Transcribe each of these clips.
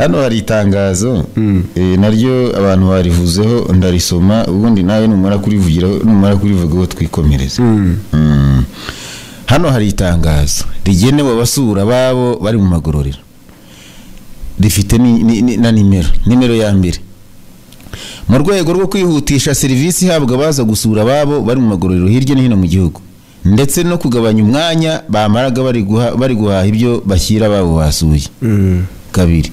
Hano hari itangazo, naryo abantu barivuzeho, ndarisoma ubundi nawe numara kurivugiraho, numara kurivugaho twikomereze. Hano hari itangazo rigenewe abasura babo bari mu magororero, rifite na nimero ya mbere. Mu rwego rwo kwihutisha serivisi ihabwa abaza gusura babo bari mu magororero hirya no hino mu gihugu, ndetse no kugabanya umwanya bamaraga bari guhaha ibyo bashyira babo basuye. Kabiri,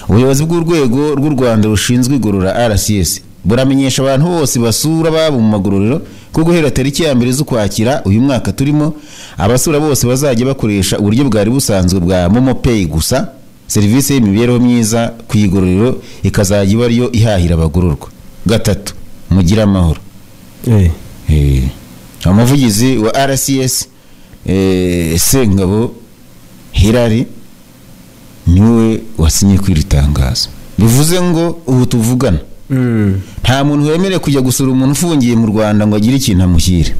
ubuyobozi bw'urwego rw'u Rwanda rushinzwe igorora RCS buramenyesha abantu bose basura babo mu magororero ko guhera tariki ya 1 z'ukwakira uyu mwaka turimo, abasura bose bazajya bakoresha uburyo bwari busanzwe bwa Momo Pay gusa. Serivisi y'imibereho myiza ku igororero ikazajya iba ariyo ihahira abagororwa. Gatatu, mugira amahoro. Umuvugizi wa RCS Sengabo Hilary niwe wasinye kuri itangazo. Bivuze ngo ubu tuvugana nta muntu wemerewe kujya gusura umuntu ufungiye mu Rwanda ngo agire ikintu amushyire.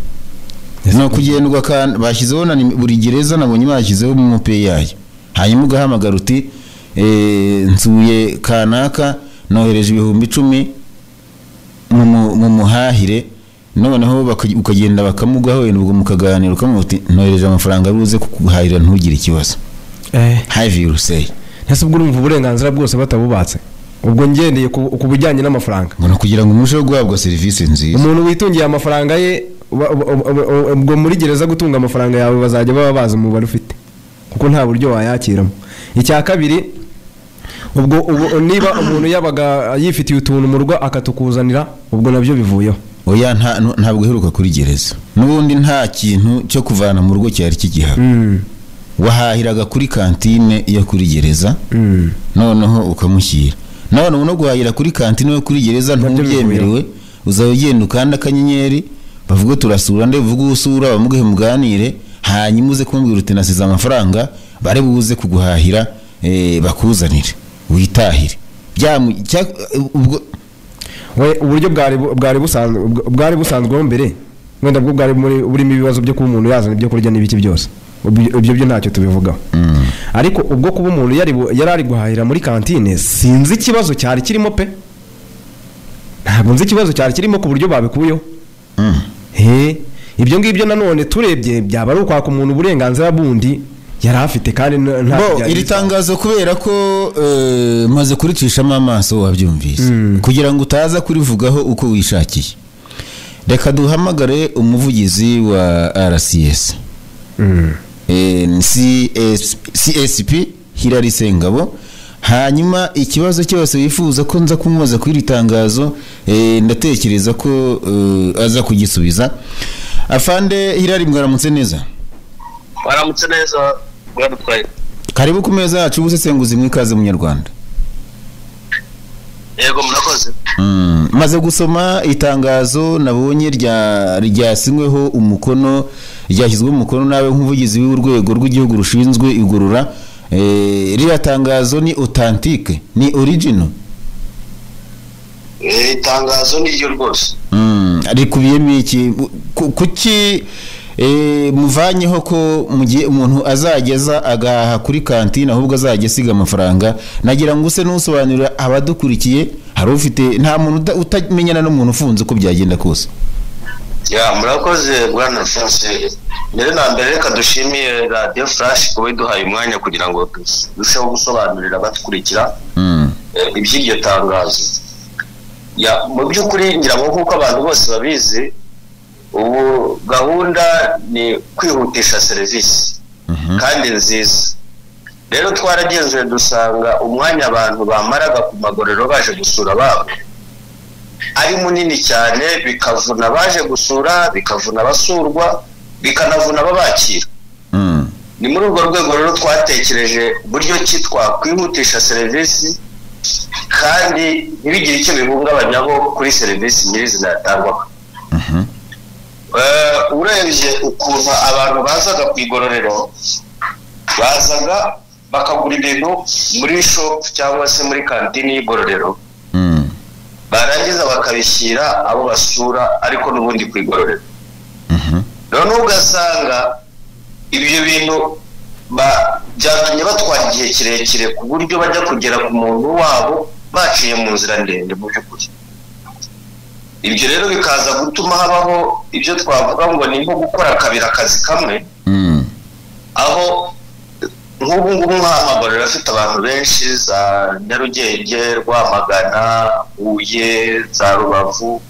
No kugendwa kandi bashyizeho na buri gereza nabonye bashyizeho mu pay yayo. Hanyuma ugahamagara uti nsuye kanaka nohereje 10,000 mu muhahire, noneho ukagenda bakamugaho wenda ubwo mukaganira ukamubwira uti nohereje amafaranga aruze kuguhahira ntugire ikibazo. Have you say? Ese ubwo urumva uburenganzira bwose batabubatse? Ubwo ngendeye ku bijyanye n'amafaranga, ngo kugira ngo umurusheho guhabwa serivisi nziza. Umuntu witungiye amafaranga ye, ubwo muri gereza gutunga amafaranga yawe bazajya baba bazi umubare ufite, kuko nta buryo wayakiramo. Icya kabiri, ubwo niba umuntu yabaga yifitiye utuntu mu rugo akatukuzanira, ubwo nabyo bivuyeho. Oya, ntabwo iheruka kuri gereza. N'ubundi nta kintu cyo kuvana mu rugo cyari kigihaba. Wahahiraga kuri kantine yo kuri gereza, noneho ukamushyira. None ubu no guhahira kuri kantine yo kuri gereza ntubyemerewe, uzaba ugenda ukanda akanyenyeri, bavuge turasura nde, uvuge usura, bamuguhe muganire, hanyuma uze kumbwira uti nasize amafaranga, bare buze kuguhahira, bakuzanire witahire. We uburyo bwari busanzwe mbere, wenda bwo bwari burimo ibibazo byo kuba umuntu yazana ibyo kurya n'ibiki byose, ibyo byo ntacyo tubivugaho. Ariko ubwo kuba umuntu yari ari guhahira muri kantine, sinzi ikibazo cyari kirimo pe, ntabwo nzi ikibazo cyari kirimo ku buryo babikuyeho. Ibyo ngibyo nanone turebye byaba ari ukwaka umuntu uburenganzira bundi yari afite kandi nta. Iri tangazo kubera ko maze kuricishamo amaso wabyumvise, kugira ngo utaza kurivugaho uko wishakiye, reka duhamagare umuvugizi wa RCS CSP Hilary Sengabo, hanyuma ikibazo cyose wifuza ko nza kumubaza kuri iri tangazo, ndatekereza ko aza kugisubiza. Afande Hilary, mwaramutse neza? Mwaramutse neza mwadutwaye. Karibu ku meza yacu ubusesenguzi mwikaze munyarwanda. Yego murakoze. Maze gusoma itangazo nabonye ryasinyweho umukono, ryashyizweho umukono nawe nk'umuvugizi w'urwego rw'igihugu rushinzwe igorora. Ririya tangazo ni authentique, ni original? Itangazo ni ryo rwose. Rikubiyemo iki? Kuki muvanyeho ko mugiye umuntu azageza agahaha kuri kantine ahubwo azajya asiga amafaranga? Nagira ngo use n'usobanurira abadukurikiye, hari ufite nta muntu utamenyana n'umuntu ufunze uko byagenda kose. Ya murakoze bwana Alphonse. Mbere na mbere reka dushimiye Radio Flash kuba iduhaye umwanya kugira ngo turusheho gusobanurira abadukurikira iby'iryo tangazo. Ya mu by'ukuri ngira ngo kuko abantu bose babizi, ubu gahunda ni kwihutisha serivisi kandi nziza. Rero twaragenzuye dusanga umwanya abantu bamaraga ku magororero baje gusura babo ari munini cyane, bikavuna baje gusura, bikavuna abasurwa, bikanavuna ababakira. Ni muri urwo rwego rero twatekereje buryo ki twakwihutisha serivisi kandi ntibigire icyo bihungabanyaho kuri serivisi nyirizina yatangwaga. Urebye ukuntu abantu bazaga ku igororero, bazaga bakagura ibintu muri shop cyangwa se muri kantine y'igororero, barangiza bakabishyira abo basura ariko n'ubundi ku igororero. Noneho ugasanga ibyo bintu Byatumye batwara igihe kirekire ku buryo bajya kugera ku muntu wabo baciye mu nzira ndende mu by'ukuri. Ibyo rero bikaza gutuma habaho ibyo twavuga ngo ni nko gukora kabiri akazi kamwe, aho nk'ubu ngubu nk'amagororero afite abantu benshi za Nyarugenge, Rwamagana, Huye, za Rubavu,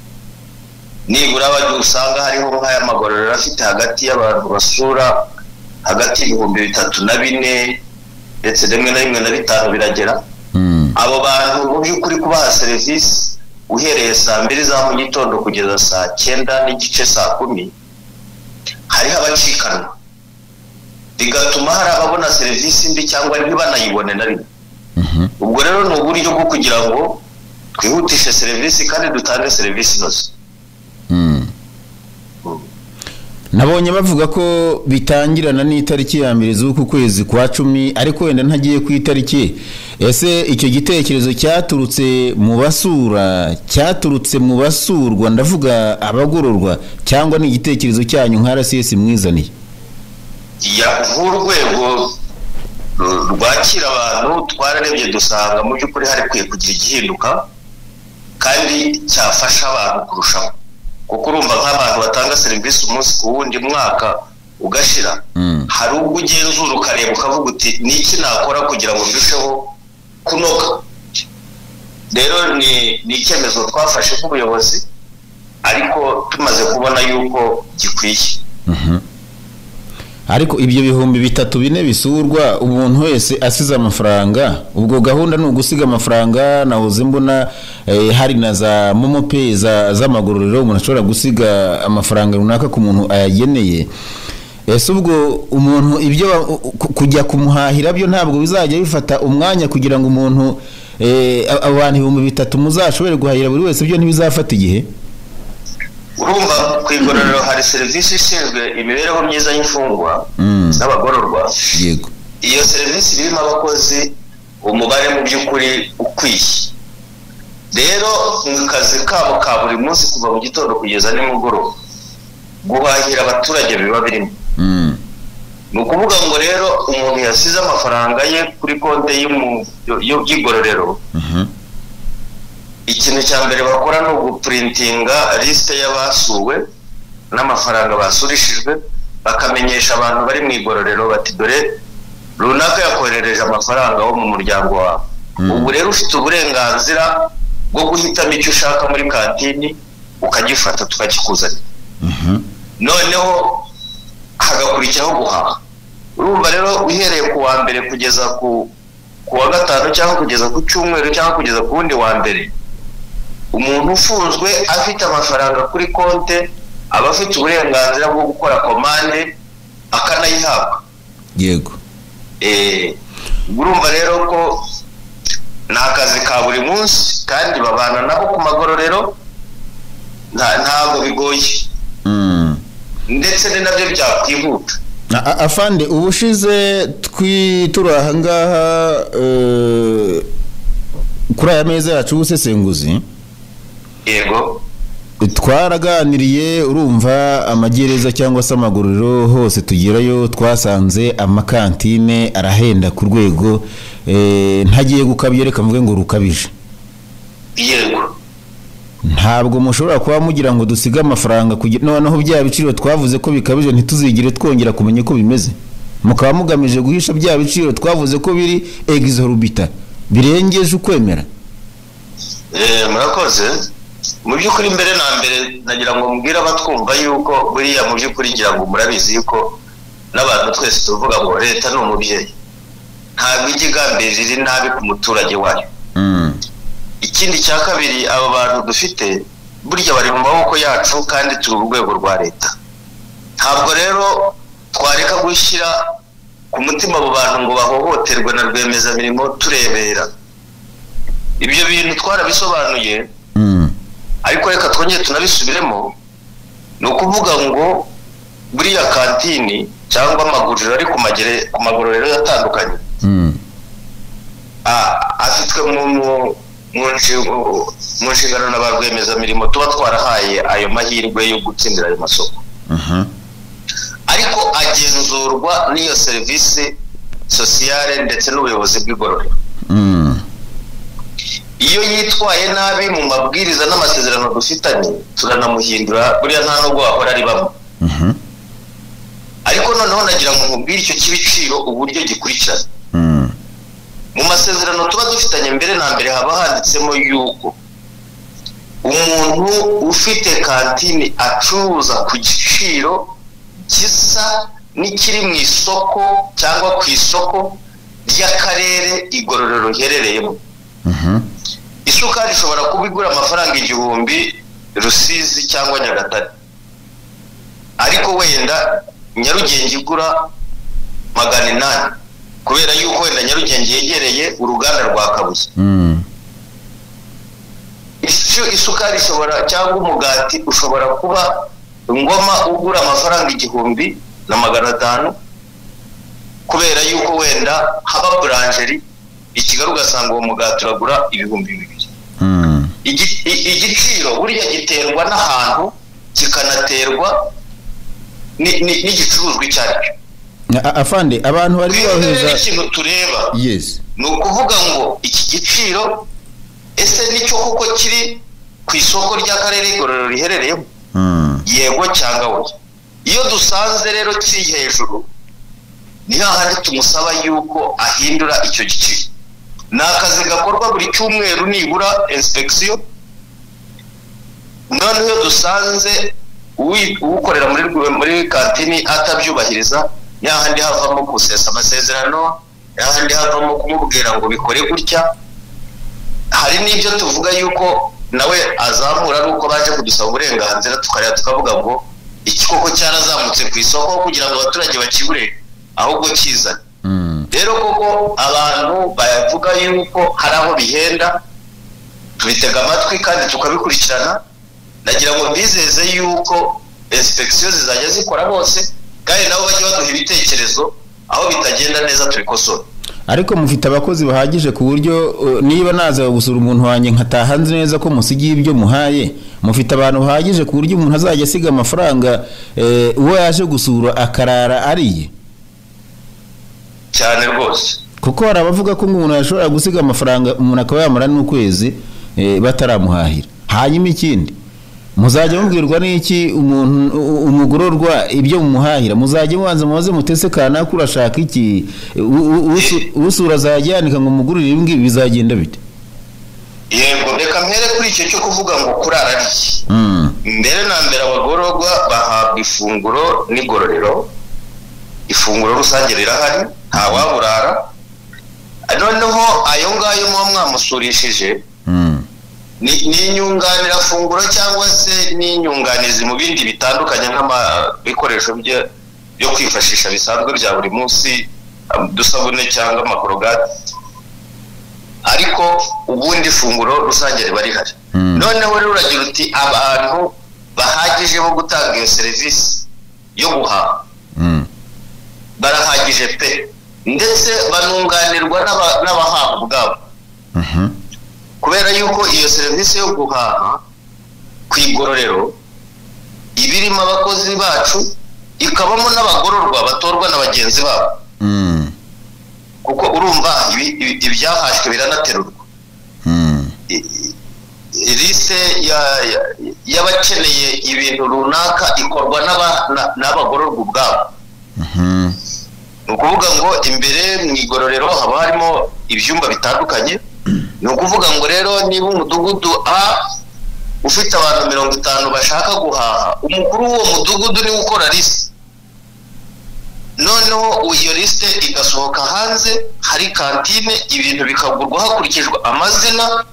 nibura usanga hariho nk'aya magororero afite hagati y'abantu basura hagati 3,000 na 4,000 ndetse rimwe na rimwe na 5,000 biragera. Abo bantu mu by'ukuri kubaha serivisi uhereye saa 2 za mu gitondo kugeza saa 9:30 saa 10, hariho abacikanwa, bigatuma hari ababona serivisi mbi cyangwa ntibanayibone na rimwe. Ubwo rero ni uburyo bwo kugira ngo twihutishe serivisi kandi dutange serivisi inoze. Nabonye bavuga ko bitangirana n'itariki ya 1 z'uku kwezi kwa 10, ariko wenda ntagiye ku itariki. Ese icyo gitekerezo cyaturutse mu basura, cyaturutse mu basurwa, ndavuga abagororwa, cyangwa ni igitekerezo cyanyu nka RCS mwizaniye? Nk'urwego rwakira abantu twararebye dusanga mu by'ukuri hari kwiye kugira igihinduka kandi cyafasha abantu kurushaho, kuko urumva nk'abantu batanga serivisi umunsi ku wundi mwaka ugashira, hari ubwo ugenzura ukareba ukavuga uti niki nakora kugira ngo ndusheho kunoga. Rero ni icyemezo twafashe nk'ubuyobozi, ariko tumaze kubona yuko gikwiye. Ariko ibyo 3,000-4,000 bisurwa umuntu wese asize amafaranga, ubwo gahunda ni ugusiga amafaranga. Nahoze mbona hari na za momo pay z'amagororero umuntu ashobora gusiga amafaranga runaka ku muntu ayageneye. Ese ubwo umuntu ibyo kujya kumuhahira byo ntabwo bizajya bifata umwanya kugira ngo umuntu abantu 3,000 muzashobore guhahira buri wese, byo ntibizafata igihe? Urumva ku igororero hari serivisi ishinzwe imibereho myiza y'imfungwa n'abagororwa. Yego. Iyo serivisi irimo abakozi umubare mu by'ukuri ukwiye. Rero mu kazi kabo ka buri munsi kuva mu gitondo kugeza nimugoroba guhahira abaturage biba birimo. Ni ukuvuga ngo rero umuntu yasize amafaranga ye kuri konti y'igororero, ikintu cya mbere bakora ni ugupurintinga lisite y'abasuwe n'amafaranga basurishijwe, bakamenyesha abantu bari mu igororero bati dore runaka yakoherereje amafaranga wo mu muryango wawe. Ubu rero ufite uburenganzira bwo guhitamo icyo ushaka muri kantini ukagifata tukakikuzanira. Noneho hagakurikiraho guhaha. Urumva rero uhereye ku wa mbere kugeza ku wa gatanu cyangwa kugeza ku cyumweru cyangwa kugeza ku wundi wa mbere, umuntu ufunzwe afite amafaranga kuri konte aba afite uburenganzira bwo gukora komande akanayihabwa. Yego. Urumva rero ko ni akazi ka buri munsi kandi babana nabo ku magororero, ntabwo bigoye. Ndetse ni nabyo byakwihuta. Afande, ubushize turi aha ngaha kuri aya meza yacu ubusesenguzi, yego, twaraganiriye. Urumva amagereza cyangwa se amagororero hose tugerayo twasanze amakantine arahenda ku rwego ntagiye gukabye, reka mvuge ngo rukabije. Yego. Ntabwo mushobora kuba mugira ngo dusige amafaranga, noneho bya biciro twavuze ko bikabije ntituzigire twongera kumenya ko bimeze, mukaba mugamije guhisha bya biciro twavuze ko biri exorbita birengeje ukwemera. Murakoze. Mu by'ukuri mbere na mbere nagira ngo mbwire abatwumva yuko buriya mu by'ukuri ngira ngo murabizi yuko n'abantu twese tuvuga ngo leta ni umubyeyi, ntabwo ijya igambirira inabi ku muturage wayo. Ikindi cya kabiri, aba bantu dufite burya bari mu maboko yacu kandi turi urwego rwa leta. Ntabwo rero twareka gushyira ku mutima abo bantu ngo bahohoterwe na rwiyemezamirimo turebera. Ibyo bintu twarabisobanuye, ariko reka twongere tunabisubiremo. Ni ukuvuga ngo buriya kantini cyangwa amaguriro ari ku magororero atandukanye afitwe mu nshingano na ba rwiyemezamirimo tuba twarahaye ayo mahirwe yo gutsindira ayo masoko, ariko agenzurwa n'iyo serivisi sosiyale ndetse n'ubuyobozi bw'igororero. Iyo yitwaye nabi mu mabwiriza n'amasezerano dufitanye turanamuhindura, buriya nta nubwo wahora ari bamwe. Ariko noneho nagira ngo nkubwire icyo cy'ibiciro uburyo gikurikirana. Mu masezerano tuba dufitanye mbere na mbere haba handitsemo yuko umuntu ufite kantine acuruza ku giciro gisa n'ikiri mu isoko cyangwa ku isoko ry'akarere igororero riherereyemo. Isukari ishobora kuba igura amafaranga 1000 Rusizi cyangwa Nyagatare, ariko wenda Nyarugenge igura 800 kubera yuko wenda Nyarugenge yegereye uruganda rwa Kabuye. Isukari ishobora cyangwa umugati ushobora kuba Ngoma ugura amafaranga 1500 kubera yuko wenda haba boulangerie i Kigali ugasanga uwo mugati uragura 2000. Igiciro buriya giterwa n'ahantu kikanaterwa n'igicuruzwa icyo ari cyo. Afande, abantu bari bohereza ikintu tureba. Yes. Ni ukuvuga ngo iki giciro ese nicyo kuko kiri ku isoko ry'akarere igororero riherereyemo? Yego cyangwa oya. Iyo dusanze rero kiri hejuru ni hahandi tumusaba yuko ahindura icyo giciro. Ni akazi gakorwa buri cyumweru nibura inspection. Noneho iyo dusanze ukorera muri kantini atabyubahiriza, yahandi havamo gusesa amasezerano, yahandi havamo kumubwira ngo bikore gutya. Hari n'ibyo tuvuga yuko nawe azamura ari uko baje kudusaba uburenganzira, tukareba tukavuga ngo iki koko cyarazamutse ku isoko kugira ngo abaturage bakibure ahubwo kizane. Rero koko abantu bavuga yuko hari aho bihenda, tubitega amatwi kandi tukabikurikirana. Nagira ngo mbizeze yuko inspection zizajya zikora bose, kandi nabo bajye baduha ibitekerezo aho bitagenda neza tubikosora. Ariko mufite abakozi bahagije ku buryo niba naza gusura umuntu wanjye nkataha nzi neza ko musigiye ibyo muhaye, mufite abantu bahagije ku buryo umuntu azajya asiga amafaranga uwo yaje gusura akarara ariye? Cyane rwose, kuko hari abavuga ko umuntu ashobora gusiga amafaranga umuntu akaba yamara n'ukwezi bataramuhahira. Hanyuma ikindi, muzajya mubwirwa n'iki umuntu umugororwa ibyo mumuhahira? Muzajya mubanza mubaze mutese kanaka urashaka iki, usura azajya yandika ngo mugurire ibi ngibi, bizagenda bite? Yego, reka mpere kuri icyo cyo kuvuga ngo kurara ariye. Mbere na mbere abagororwa bahabwa ifunguro n'igororero, ifunguro rusange rirahari ntawaburara. Noneho ayo ngayo muba mwamusurishije ni inyunganirafunguro cyangwa se n'inyunganizi mu bindi bitandukanye nk'ibikoresho byo kwifashisha bisanzwe bya buri munsi, udusabune cyangwa amakorogati, ariko ubundi ifunguro rusange riba rihari. Noneho rero uragira uti abantu bahagije bo gutanga iyo serivisi yo guhaha barahagije pe, ndetse banunganirwa n'abahaha ubwabo. Kubera yuko iyo serivisi yo guhaha ku igororero ibirimo abakozi bacu, ikabamo n'abagororwa batorwa na bagenzi babo. Kuko urumva ibyahashwe biranaterurwa. Liste y'abakeneye ibintu runaka ikorwa n'abagororwa ubwabo. Ni ukuvuga ngo imbere mu igororero haba harimo ibyumba bitandukanye. Ni ukuvuga ngo rero niba umudugudu A ufite abantu 50 bashaka guhaha, umukuru w'uwo mudugudu niwe ukora liste. Noneho iyo liste igasohoka hanze, hari kantine, ibintu bikagurwa hakurikijwe amazina,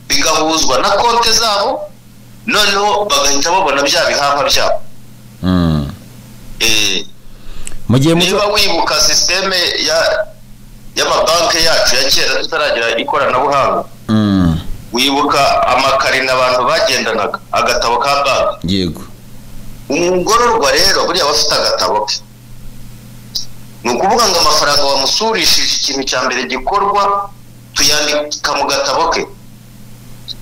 bigahuzwa na konte zabo, noneho bagahita babona bya bihaha byabo. Niba wibuka systeme y'amabanki yacu ya kera tutaragira ikoranabuhanga, wibuka amakarine abantu bagendanaga, agatabo ka banki. Yego. Umugororwa rero buriya bafite agatabo ke. Ni ukuvuga ngo amafaranga wamusurishije, ikintu cya mbere gikorwa tuyandika mu gatabo ke.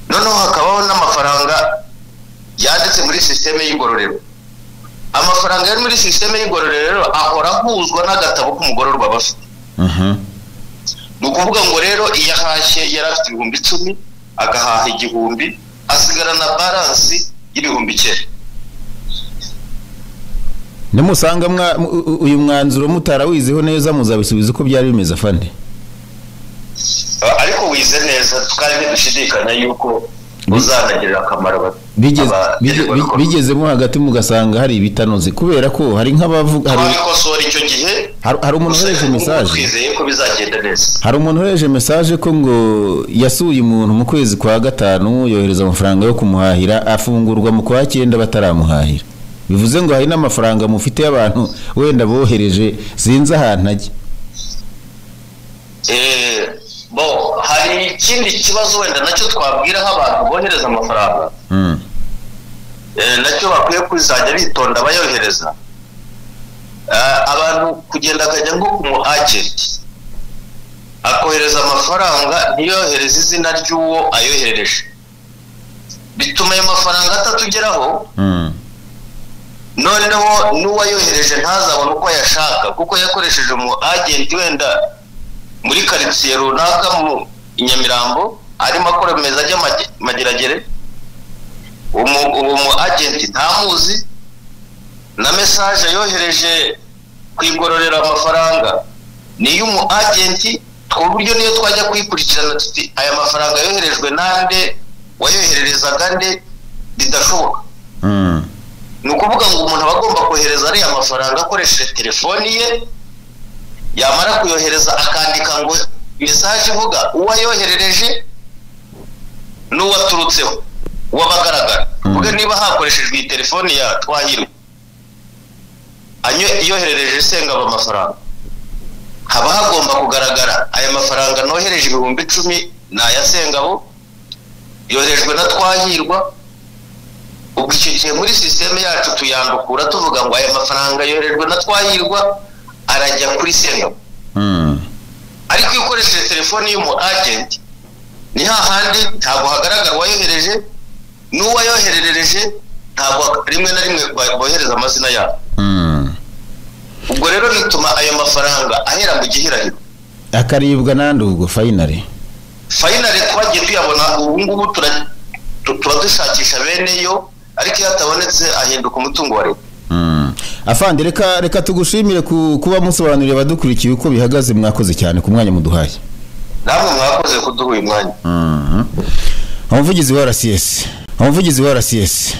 Noneho hakabaho n'amafaranga yanditse muri systeme y'igororero. Amafaranga yari muri systeme y'igororero rero ahora ahuzwa n'agatabo k'umugororwa bafite. Ni ukuvuga ngo rero iyo ahashye yari afite 10,000 agahaha 1,000 asigarana baransi y'9,000. Nimusanga uyu mwanzuro mutarawizeho neza muzabisubiza uko byari bimeze afande. Ariko wize neza kandi dushidikanya yuko uzanagirira akamaro bigezemo hagati mugasanga hari ibitanoze kubera ko hari nk'abavuga hari icyo gihe hari umuntu uhereje message twizeye ko bizagenda neza. Hari umuntu uhereje message ko ngo yasuye umuntu mu kwezi kwa 5 yohereza amafaranga yo kumuhahira afungurwa mu kwa 9 bataramuhahira. Bivuze ngo hari n'amafaranga mufite y'abantu wenda bohereje sinzi ahantu ajya. Bo hari ikindi kibazo wenda nacyo twabwira abantu bohereza amafaranga nacyo bakwiye kuzajya bitonda bayohereza. Abantu kugenda akajya nko ku mu agent akohereza amafaranga ntiyohereze izina ry'uwo ayohereje, bituma ayo mafaranga atatugeraho. Noneho n'uwayohereje ntazabone uko ayashaka kuko yakoresheje umu agent wenda muri karitsiye runaka mu Nyamirambo arimo akora meza ajya Mageragere, umu agent ntamuzi na message yohereje kwigororera amafaranga ni y'umu agent, ku buryo niyo twajya kwikurikirana tuti aya mafaranga yoherejwe nande, wayohererezaga nde, bidashoboka. Ni ukuvuga ngo umuntu aba agomba kohereza ariya mafaranga akoresheje telefoni ye, yamara kuyohereza akandika ngo message ivuga uwayoherereje n'uwaturutseho uwabagaragara. Kuko niba hakoreshejwe iyi telefoni ya Twahirwa yoherereje Sengabo amafaranga, haba hagomba kugaragara aya mafaranga nohereje 10,000 ni aya Sengabo yoherejwe na Twahirwa. Ubwo icyo gihe muri sisiteme yacu tuyandukura tuvuga ngo aya mafaranga yoherejwe na Twahirwa arajya kuri Sengabo. Ariko iyo ukoresheje telefoni y'umu agent ni hahandi ntabwo hagaragara uwayohereje n'uwayoherereje, ntabwo rimwe na rimwe bohereza amazina yabo. Ubwo rero bituma ayo mafaranga ahera mu gihirahiro akaribwa nande. Ubwo finally twagiye tuyabona ubu ngubu tuba dushakisha bene yo, ariko iyo atabonetse ahinduka umutungo wa leta. Afande reka tugushimire kuba musobanuriye abadukurikiye uko bihagaze. Mwakoze cyane ku mwanya muduhaye. Namwe mwakoze kuduha uyu mwanya. Umuvugizi wa RCS, umuvugizi wa RCS.